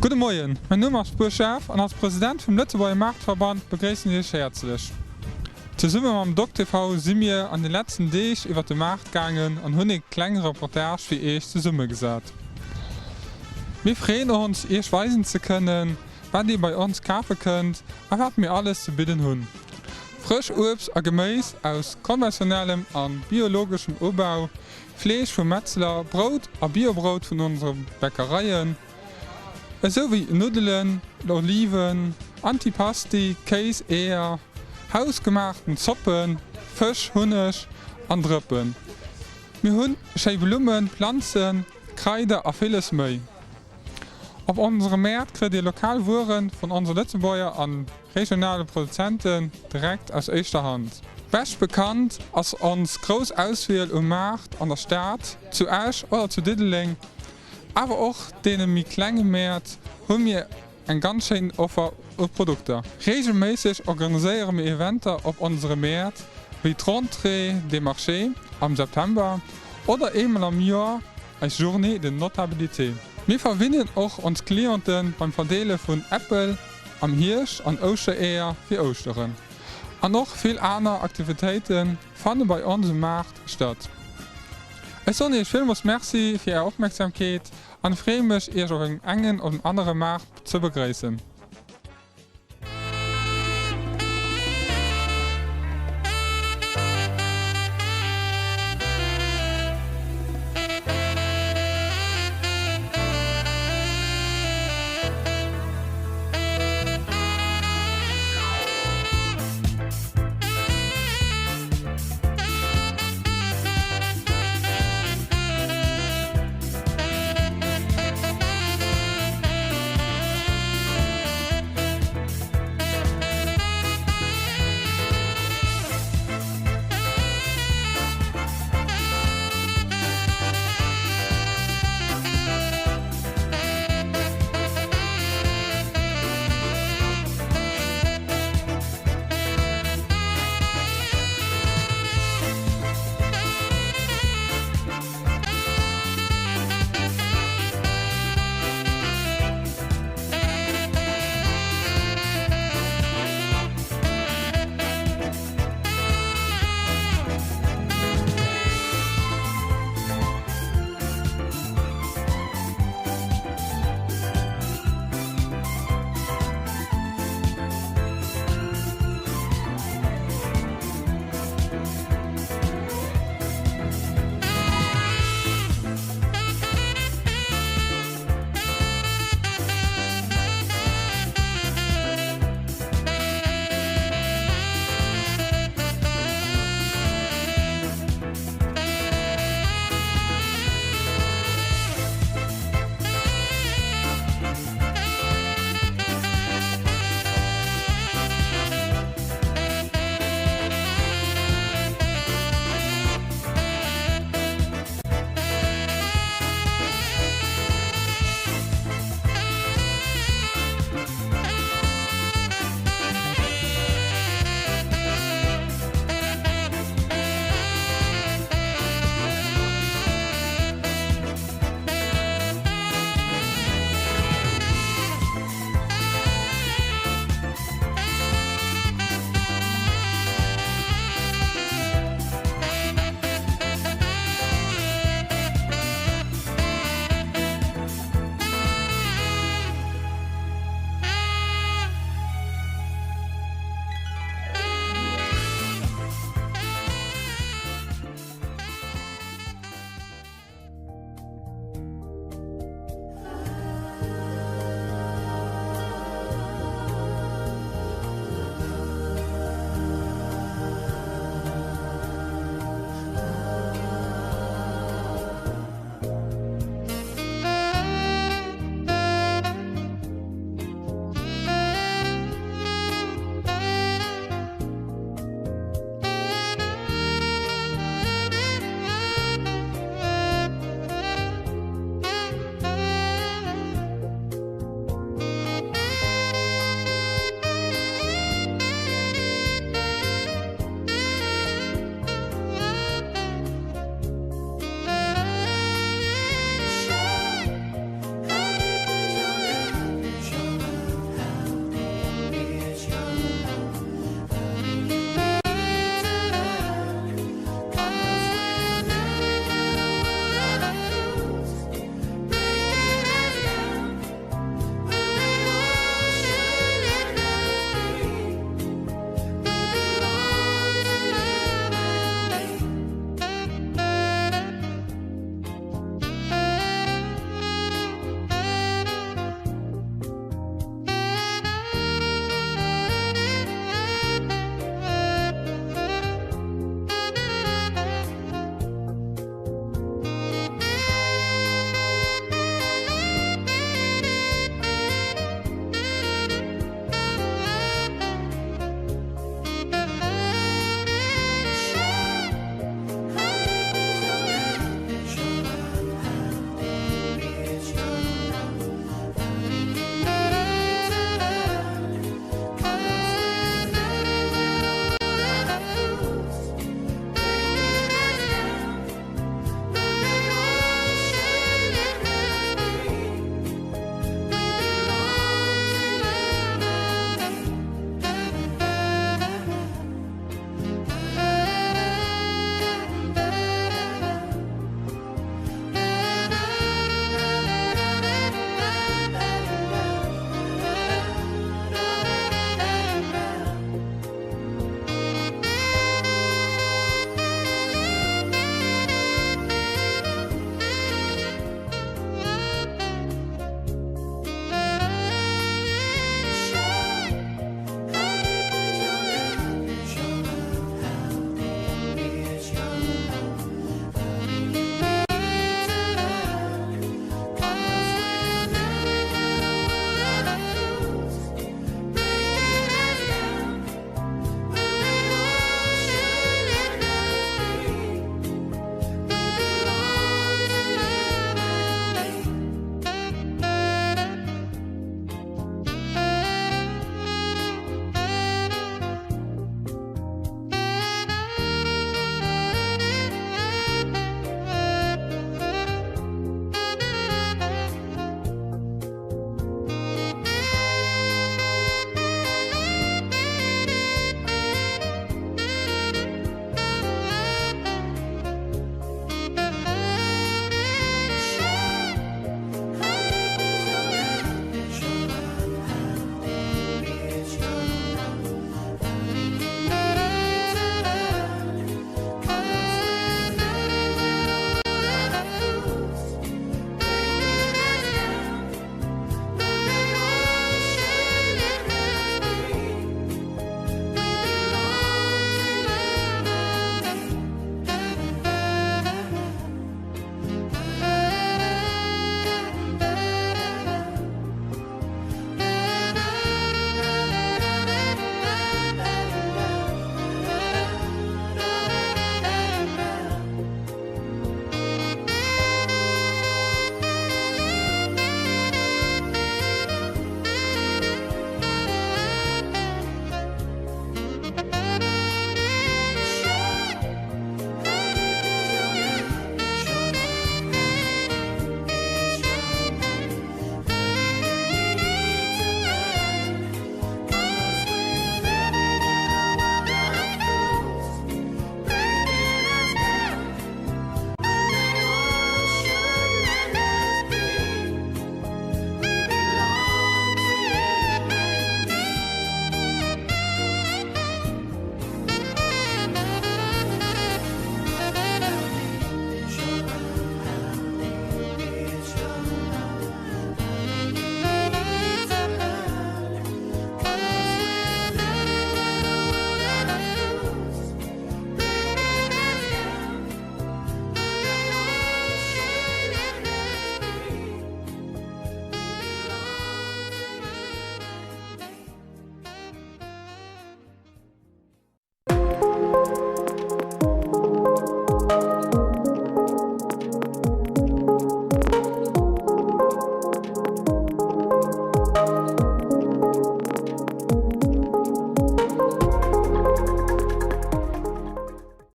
Gudde Moien, mäin Numm ass Buer Schaaf an als President vum Lëtzebuerger Maartverband begréissen ech Iech häerzlech. Zesumme mam DocTV si mir an de letzten Deeg iwwer de Maart gaangen an hunn ee klenge Reportage fir Iech zesummegesat. Mir freeën ons Iech weisen ze kënnen, wat dir bei ons kafe kënnt a wat mir alles ze bidden hunn. Frësch Uebst a Geméis aus konventionellem a biologeschem Ubau, Fleesch vum Metzler, Brout a Biobrout vun onsere Bäckereien, Esou wéi Nuddelen, Oliven, Antipasti, Kéis, Eeër, hausgemaachten Zoppen, Fësch, Hunneg an Drëppen. Mir hunn schéi Blummen, Planzen, Kraider a villes méi. Op onsere Mäert kritt dir lokal Wueren vun onse Lëtzebuerger an regionale Produzenten direkt aus éischter Hand. Bescht bekannt ass ons grouss Auswiel um Maart an der Stad, zu Esch oder zu Diddeleng. Awer och deene méi klenge Mäert hu mir eng ganz schéin Offer u Produkter. Reegelméisseg organiséiere mir Eventer op onsere Mäert, wéi d'Rentrée des Marchés am September oder eemol am Joer eis Journée de Notabilité. Mir verwinnen och ons Cliente beim Verdeele vun Äppel am Hierscht an Ouschtereeër fir Ouschteren. An och vill aner Aktivitéite fanne bei ons um Maart statt. Ech soen iech villmols Merci fir är Opmerksamkeet an freeë mech iech op engem engen oder anere Maart ze begréissen.